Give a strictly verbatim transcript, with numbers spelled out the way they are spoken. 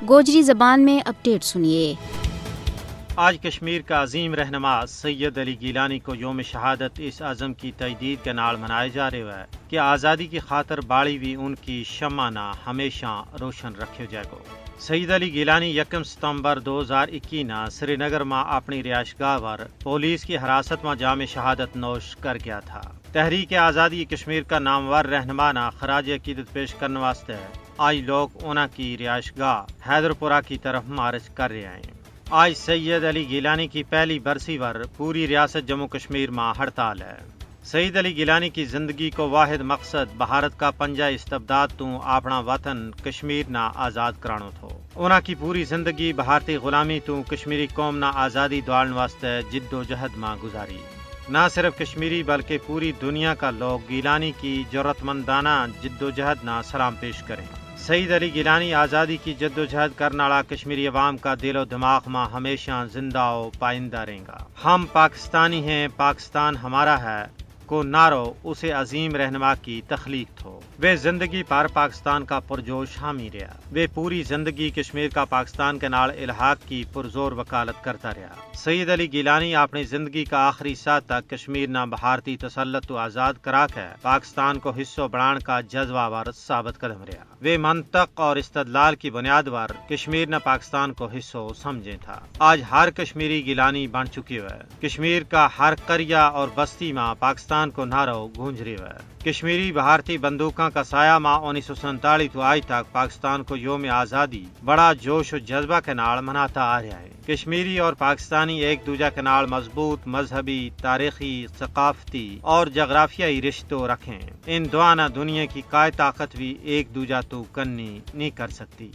گوجری زبان میں اپڈیٹ سنیے۔ آج کشمیر کا عظیم رہنما سید علی گیلانی کو یوم شہادت اس عزم کی تجدید کے نال منائے جا رہے ہوئے کہ آزادی کی خاطر بالی وی ان کی شمع نا ہمیشہ روشن رکھیو جائے گو۔ سید علی گیلانی یکم ستمبر دو ہزار اکی نا سری نگر ما اپنی رہائش گاہ ور پولیس کی حراست ما جام شہادت نوش کر گیا تھا۔ تحریک آزادی کشمیر کا نامور رہنما نا خراج عقیدت پیش کرنے واسطے آئی لوگ انہاں کی رہائش گاہ حیدرپورہ کی طرف مارچ کر رہے ہیں۔ آج سید علی گیلانی کی پہلی برسی ور پوری ریاست جموں کشمیر ما ہڑتال ہے۔ سید علی گیلانی کی زندگی کو واحد مقصد بھارت کا پنجا استبداد توں آپنا وطن کشمیر نا آزاد کرانو تھو۔ انہاں کی پوری زندگی بھارتی غلامی توں کشمیری قوم نا آزادی دوالن واسطے جد و جہد ما گزاری۔ نہ صرف کشمیری بلکہ پوری دنیا کا لوگ گیلانی کی جرتمندانہ جد و جہد نا سلام پیش کریں۔ سید علی گیلانی آزادی کی جد و جہد کرناڑا کشمیری عوام کا دل و دماغ ما ہمیشہ زندہ و پائندہ رہیں گا۔ ہم پاکستانی ہیں، پاکستان ہمارا ہے کو نعرو اسے عظیم رہنما کی تخلیق تھو۔ ویہ زندگی پر پاکستان کا پرجوش حامی رہیا۔ ویہ پوری زندگی کشمیر کا پاکستان کے نال الحاق کی پرزور وکالت کرتا رہیا۔ سید علی گیلانی اپنی زندگی کا آخری ساہ تک کشمیر نا بھارتی تسلط و آزاد کرا کے پاکستان کو حصو بنان کا جذبہ ور ثابت قدم رہیا۔ ویہ منطق اور استدلال کی بنیاد ور کشمیر نا پاکستان کو حصو سمجھیں تھا۔ آج ہر کشمیری گیلانی بن چکی ہوئے۔ کشمیر کا ہر قریہ اور بستی ما پاکستان کو نعرو گونج رہی ہوئے۔ کشمیری بھارتی بندوقاں کا سایہ ما انیس سو سینتالیس تو آج تک پاکستان کو یوم آزادی بڑا جوش و جذبہ کے نال مناتا آ رہیا ہے۔ کشمیری اور پاکستانی ایک دوجہ کے نال مضبوط مذہبی، تاریخی، ثقافتی اور جغرافیائی رشتو رکھیں۔ ان دعانا دنیا کی کائے طاقت وی ایک دوجہ تو کنی نہیں کر سکتی۔